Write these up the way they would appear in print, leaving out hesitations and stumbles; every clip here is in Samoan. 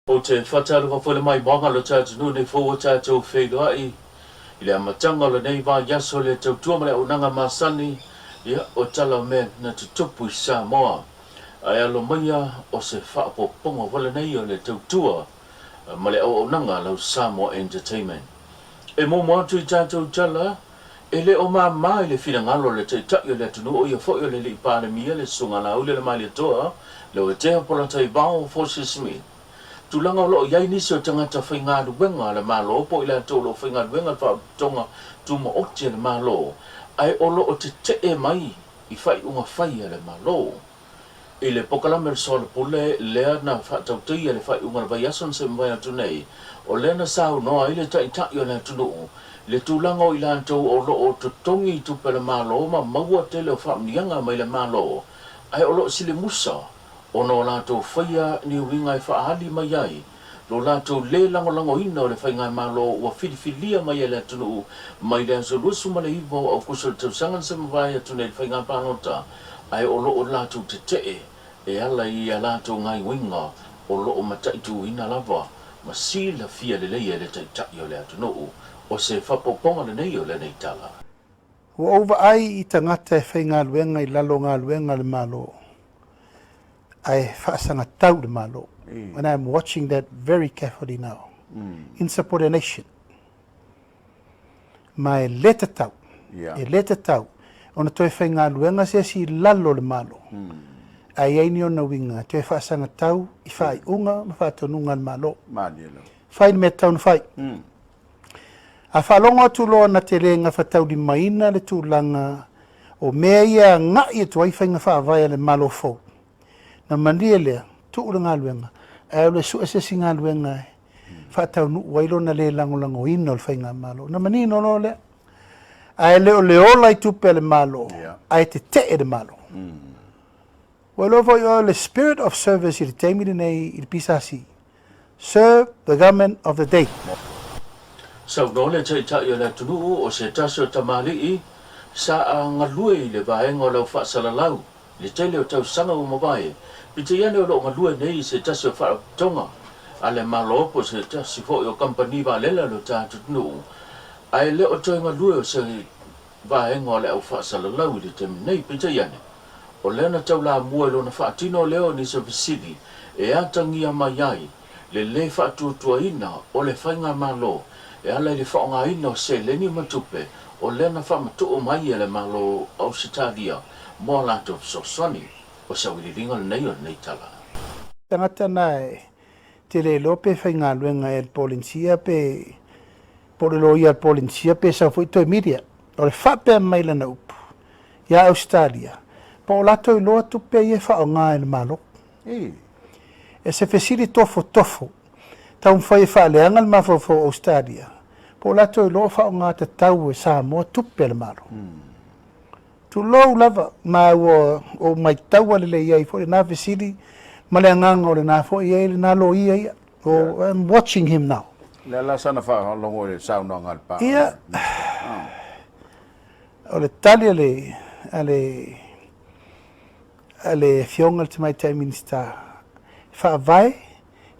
Ou te faatalofa foi le maimoaga o lo tatou nei fou o tatou feiloai i le amataga o lenei vaiaso le tautua ma le auaunaga masani, ia, o tala o mea na tutupu i Samoa. Ae alo maia o se faaopoopoga foi lenei o le tautua ma le auaunaga a lau Samoa Entertainment. E muamua atu i tatou tala, e le o māmā i le finagalo o le Taitai o le atunuu, o ia foi o le Alii Palemia, le Susuga Laauli-a-le-Malietoa, Leuatea Polataivao Fosi Smith. Tulaga o lo o i ai nisi o tagata faigaluega a le Malo po o i latou o lo o faigaluega i le Faalapotopotoga Tumaoti a le Malo ae o lo o tetee mai i faaiuga fai a le Malo. I le polokalame o le soalapule lea na faatautaia i le faaiuga o le vaiaso na se mavae atu nei, o lea na saunoa ai le Taitai o le atunuu i le tulaga o i latou o lo o totogi i tupe a le Malo ma maua tele o faamanuiaga mai le Malo ae o lo o silimusa ona o latou faia ni uiga e faaali mai ai lo latou lē lagolagoina o le faigamalo ua filifilia mai e le atunuu mai le aso 29 o Aukuso le tausaga na se mavae atu nei i le faiga palota, ae o lo o latou tetee e ala i a latou gaoioiga o lo o mataituina lava ma silafia lelei e le Taitai o le atunuu. O se faaopoopoga lenei o lenei tala. Ua ou vaai i tagata e faigaluega i lalo o galuega a le Malo ae faasagatau i le Malo. And I am watching that very carefully now. Insubordination. Ma e le tatau, e le tatau ona toe faigaluega se isi i lalo o le Malo ae i ai ni ona uiga e toe faasagatau i faaiuga ma faatonuga a le Malo. Fai le mea e tatau ona fai. A faalogo atu loa na te le gafataulimaina le tulaga o mea ia e agai atu ai faiga faavae a le Malo fou, na malie lea, tuu le galuega, ae alu e sue se isi galuega e faataunuu ai lona le lagolagoina o le faigamalo. Na manino loa lea. Ae le o le ola i tupe a le Malo, ae tetee le Malo. Ua iloa foi oe o le spirit of service i le taimi lenei i le PSC, serve the government of the day. Saunoa le Taitai o le atunuu o se tasi o tamalii sa galue i le vaega o le au faasalalau i le tele o tausaga ua mavae, peitai ane o lo o galue nei i se tasi o faalapotopotoga a le Malo po o se tasi foi o kamupani vaalele a lo tatou atunuu, ae le o toe galue o se vaega o le au faasalalau i le taimi nei. Peitai ane, o lea na taulamua i lona faatino lea o nisi o fesili e atagia mai ai le lē faatuatuaina o le faigamalo e ala i le faaaogaina o seleni ma tupe o lea na faamatuu mai e le Malo o Ausetalia mo a latou fesoasoani. O se auiliiliga lenei o lenei tala. Tagata na e te le iloa pe faigaluega ea i le Polenisia pe po o le loia a le Polenisia pe sau foi toe media. O le faapea mai lana upu ia Ausetalia, po o latou iloa tupe ia e faaaoga e le Malo. E se fesili tofotofo, taumafai e faaleaga le mafaufau o Ausetalia, po o latou iloa o faaaoga tatau e Samoa tupe a le Malo. Tulou lava, ma ua ou maitaua lelei ai foi lena fesili ma le agaga o lena foi e i ai lena loia ia. Oh, I'm watching him now. Le la sana faalogo i le saunoaga a le pa. Ia, o le tali a le, a le, a le Afioga i le Tamaitai Minisita, e faavae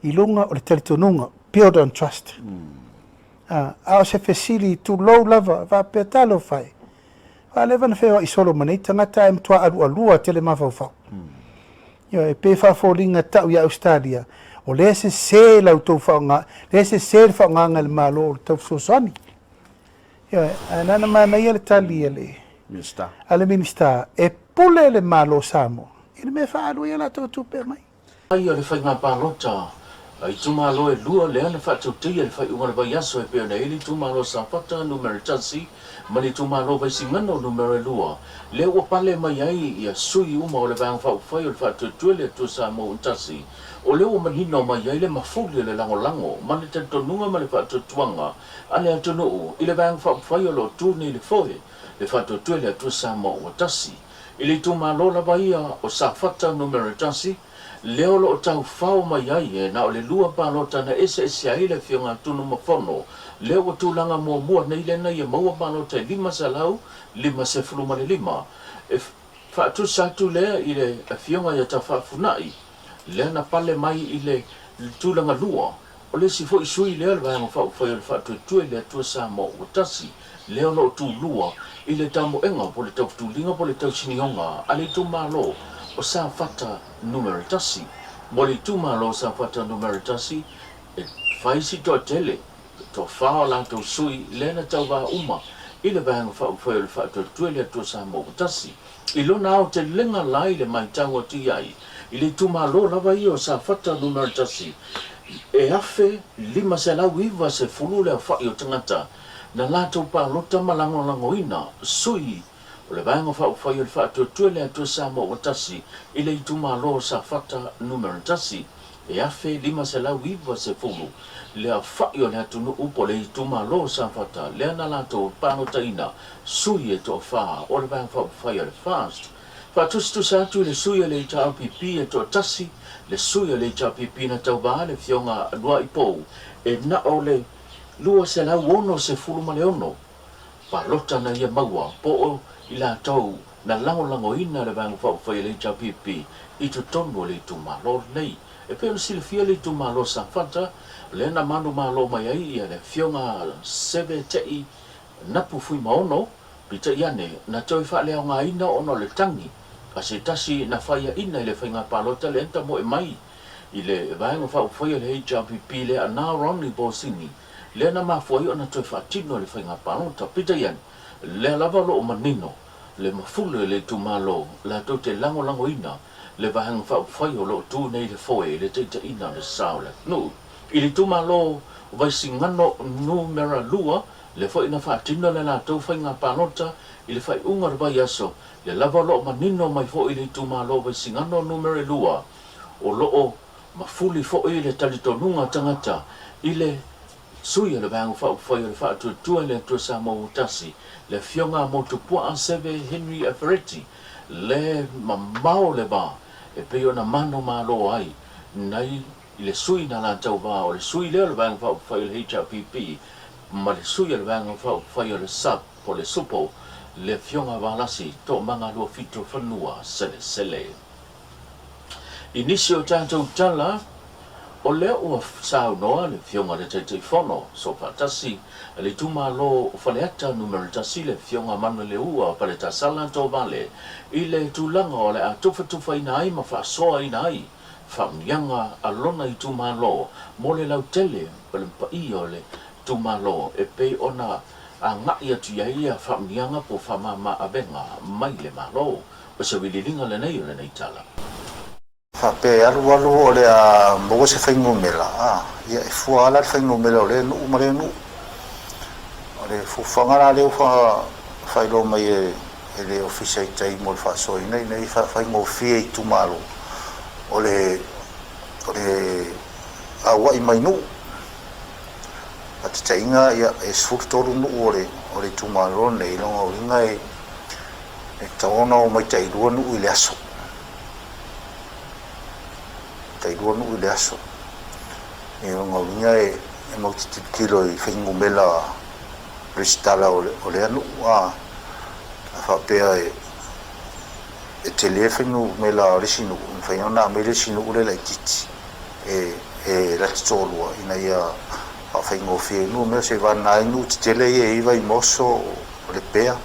i luga o le talitonuga, build on trust. A, a o se fesili, tulou lava, faapea, talofa e, Ua leva ona feoai solo ma nei tagata ae matua alualua tele mafaufau. Ioe, e pei e faafoliga tau ia Ausetalia, o lea e sese la outou faaaoga, lea e sese le faaaogaga e le Malo o le tau fesoasoani. Ioe, ae na ona manaia le tali a le Minisita. A le Minisita, e pule le Malo o Samoa i le mea e faaalu ai a latou tupe aumai. Ai o le faiga palota a itumalo e lua lea na faatautaia i le faaiuga o le vaiaso e pei ona i ai le itumalo o Safata Numera 1 ma le itumalo o Vaisigano Numera 2 lea ua pale mai ai ia sui uma o le Vaega Faaupufai o le Faatuatua i le Atua Samoa ua tasi. O lea ua manino mai ai le mafuli o le lagolago ma le talitonuga ma le faatuatuaga a le atunuu i le Vaega Faaupufai o lo o tu nei i le foe le Faatuatua i le Atua Samoa ua tasi. I le itumalo lava ia o Safata Numera 1, lea o lo o taufao mai ai e na o le lua palota na eseese ai le Afioga a Tunumafono, lea ua tulaga muamua nei lena ia maua palota e 555, e faatusa atu lea i le Afioga ia Tafaafunai, lea na pale mai i le Tulaga lua, o le isi foi sui lea o le Vaega Faaupufai o le Faatuatua i le Atua Samoa ua tasi, lea o lo o tulua i le tamoega po o le tautuliga po o le tausinioga a le itumalo o Safata Numera 1. Mo le itumalo o Safata Numera 1, e fai si toatele, toafa o latou sui lea na tauva uma i le Vaega Faaupufai o le Faatuatua i le Atua Samoa ua tasi. I lona aotelega la i le matau atu i ai i le itumalo lava ia o Safata Numera 1, e 1590 le aofai o tagata na latou palota ma lagolagoina sui o le Vaega Faaupufai o le Faatuatua i le Atua Samoa ua Tasi i le itumalo o Safata Numera 1. E 1590 le aofai o le atunuu po o le itumalo o Safata lea na latou palotaina sui e toafa o le Vaega Faaupufai o le FAST. Faatusatusa atu i le sui o le HRPP e toatasi le sui o le HRPP na tauva le Afioga Luaipou e na o le 266 palota na ia maua po o i latou na lagolagoina le Vaega Faaupufai a le HRPP i totonu o le itumalo lenei. E pei ona silafia le itumalo o Safata, lea na manumalo mai ai ia le Afioga Seve Te'i Napu Fuimaono, peitai ane, na toe faaleaogaina ona o le tagi a se tasi na faiaina i le faiga palota lea na tamoe mai i le Vaega Faaupufai a le HRPP lea a Na Ronnie Bosini, lea na mafua ai ona toe faatino le faiga palota. Peitai ane, lea lava o lo o manino le mafule o le itumalo latou te lagolagoina le Vaega Faaupufai o lo o tu nei i le foe i le taitaiina o le sa o le atunuu. I le itumalo o Vaisigano Numera 2, lea foi na faatino le latou faiga palota i le faaiuga o le vaiaso, lea lava o lo o manino mai foi i le itumalo o Vaisigano Numera 2, o lo o mafuli foi le talitonuga tagata i le Sui o le Vaega Faaupufai o le Faatuatua i le Atua Samoa ua tasi, le Afioga a Motupuaa Seve Henry Afereti, le mamao le va e pei ona manumalo ai nai i le sui na latou va o le sui lea o le Vaega Faaupufai o le HRPP ma le sui o le Vaega Faaupufai o le sub po o le SUPO, le Afioga a Valasi Toomaga Luafito Fanua Selesele. I nisi o tatou tala, o lea ua saunoa le Afioga i le Taitaifono Soofaatasi a le itumalo o Faleata Numera 1, le Afioga Manuleleua Paletasala Tovale, i le tulaga o le a tufatufaina ai ma faasoaina ai faamanuiaga a lona itumalo mo le lautele ma le paia o le itumalo e pei ona agai atu i ai ia faamanuiaga po o faamama avega mai le Malo. O se vililiga lenei o lenei tala. Faapea e alu alu o le a maua se fuainumera, a, ia e fua lava la le fuainumera o lea nuu ma lea nuu. O le fuafuaga la lea ua faailoa mai e le Ofisa i tai mo le faasoaina ina ia faafaigofie i itumalo o le o le aua'i mai nuu. Faataitaiga, ia e 13 nuu o le o le itumalo lenei, lona uiga e E tatau ona omai tailua nuu i le aso. Tailua nuu i le aso. I lona uiga e matou te tilotilo i fuainumera resitala o lea nuu a faapea e tele fuainumera o le isi nuu, e mafai ona aumai le isi nuu lea laitiiti e lata toalua ina ia faafaigofie ai numera seivagana ai nuu tetele ia e i ai Vaimoso, o Lepea.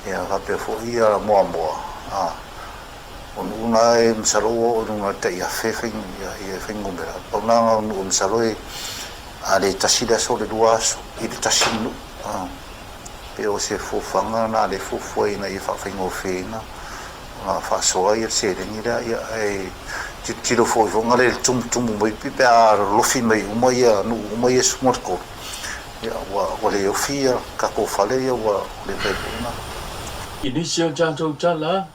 Ia faapea foi ia Moamoa, a, o nuu na e masalo ua oo i luga o le tai 1000 ia fuainumera. Pau na o nuu masalo e, a le tasi le aso o le lua aso i le tasi le nuu. A, pei o se fuafuaga na lea e fuafua ina ia faafaigofieina ona faasoa ia le seleni lea. Ia ae tilotilo foi foi lea i le tumutumu mai pe a lolofi mai uma ia nuu uma ia e 13. Ia, ua, ua le ofi ia tatou fale ia ua le mafai foi ona. I nisi o tatou tala,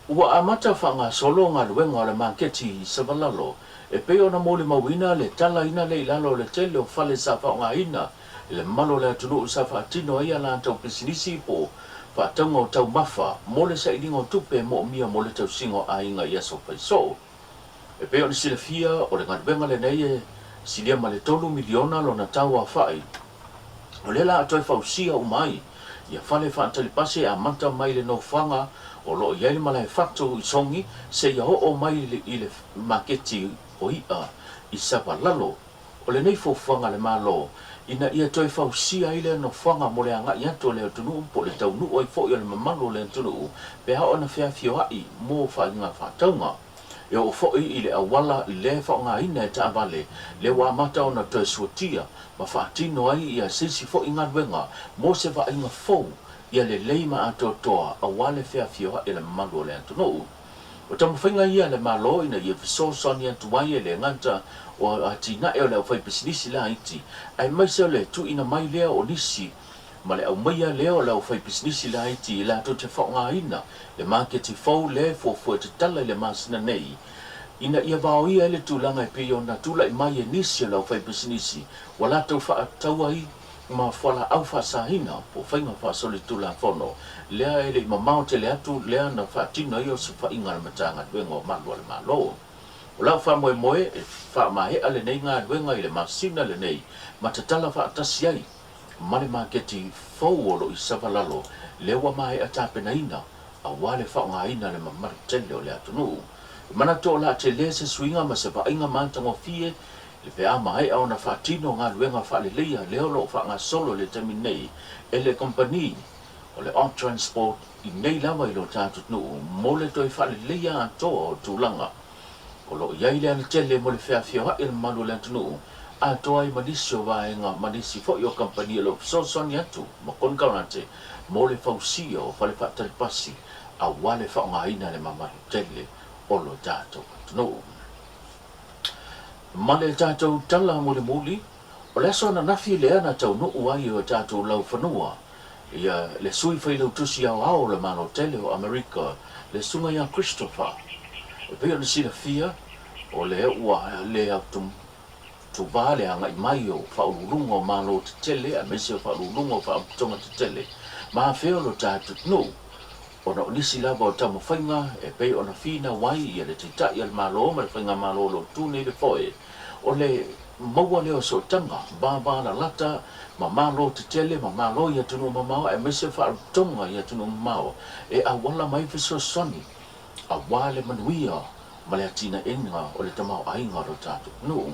ua amata faagasolo galuega o le maketi i Savalalo e pei ona molimauina le talaina lea i lalo o le tele o fale sa faaaogaina e le mamalu o le atunuu sa faatino ai a latou pisinisi po o faatauga o taumafa mo le sailiga o tupe moomia mo le tausiga o aiga i aso faisoo. E pei ona silafia, o le galuega lenei e silia ma le $3 miliona lona tau aofai. O lea la a toe fausia uma ai ia fale faatali pasi e amata mai le nofoaga O lo o i ai le malae fatu i Sogi seia oo mai i le maketi o i'a i Savalalo. O lenei fuafuaga a le Malo ina ia toe fausia ai lea nofoaga mo le agai atu o le atunuu po o le taunuu ai foi o le mamalu o le atunuu pe a oo ina feafioai mo faiga faatauga. E oo foi i le auala lea e faaaogaina e taavale lea ua amata ona toe suatia ma faatino ai ia se isi foi galuega mo se vaaiga fou ia lelei ma atoatoa aua le feafioai o le mamalu o le atunuu. O taumafaiga ia a le Malo ina ia fesoasoani atu ai e le gata o atinae o le aufaipisinisi laiti, aemaise o le tuuina mai lea o nisi ma le aumaia lea o le aufaipisinisi laiti latou te faaaogaina le maketi fou lea e fuafua e tatala i le masina nei ina ia vaoia ai le tulaga e pei ona tulai mai e nisi o le aufaipisinisi ua latou faatau ai ma fualaau faasaina po o faiga faasolitulafono lea e le i mamao tele atu lea na faatino ai osofaiga a le Matagaluega o Malu a le Malo. O lau faamoemoe e faamaea lenei galuega i le masina lenei ma tatala faatasi ai ma le maketi fou o lo o i Savalalo lea ua maea tapenaina aua le faaaogaina le mamalu tele o le atunuu. E manatu o le a tele se suiga ma se vaaiga matagofie le pe a maea ona faatino galuega faaleleia lea o lo o faagasolo i le taimi nei e le kamupani o le Art Transport i nei lava i lo tatou nuu mo le toe faaleleia atoa o tulaga o lo o i ai le alatele mo le feafioai o le mamalu o le atunuu atoa ai ma nisi o vaega ma nisi foi o kamupani o lo o fesoasoani atu ma konekarate mo le fausia o fale faatali pasi aua le faaaogaina le mamalu tele o lo tatou atunuu. Ma le tatou tala mulimuli, o le aso ananafi lea na taunuu ai o tatou laufanua ia le Sui Failautusi Aoao o le Malo Tele o Amerika, le Susuga ia Christopher. E pei ona silafia, o lea ua le autuva le agai mai o Faauluuluga o Malo Tetele aemaise o Faauluuluga o Faalapotopotoga Tetele ma afea o lo tatou atunuu. Ona o nisi lava o taumafaiga e pei ona finau ai ia le Taitai a le Malo ma le Faigamalo o lo o tu nei le foe, o le maua lea o sootaga vavalalata ma Malo tetele ma Malo i atunuu mamao aemaise faalapotopotoga i atunuu mamao e auala mai fesoasoani aua le manuia ma le atinaeina o le tamaoaiga o lo tatou atunuu.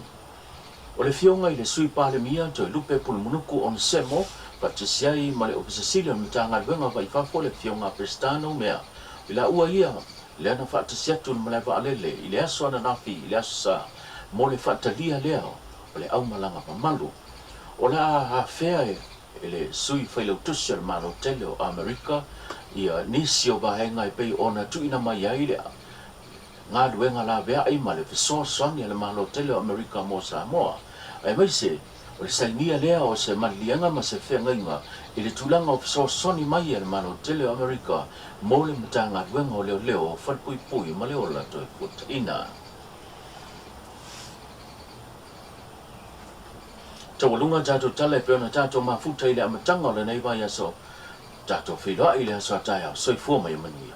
O le Afioga i le Sui Palemia Toelupe Pulumunuku Onesemo faatasi ai ma le Ofisa Sili o le Matagaluega Vai Fafo le Afioga Peseta Noumea i laua ia lea na faatasi atu i le malae vaalele i le aso ananafi i le Aso Sa mo le faatalia lea o le aumalaga mamalu. O le a afea e le Sui Failautusi o le Malo Tele o Amerika ia nisi o vaega e pei ona tuuina mai ai le galuega laveai ma le fesoasoani a le Malo tele o Amerika mo Samoa, aemaise o le sainia lea o se maliliega ma se feagaiga i le tulaga o fesoasoani mai a le Malo tele o Amerika mo le Matagaluega o Leoleo, Falepuipui ma le Ola Toefuataina. Taualuga tatou tala e pei ona tatou mafuta i le amataga o lenei vaiaso, tatou feiloai i le aso a taeao. Soifua ma ia manuia.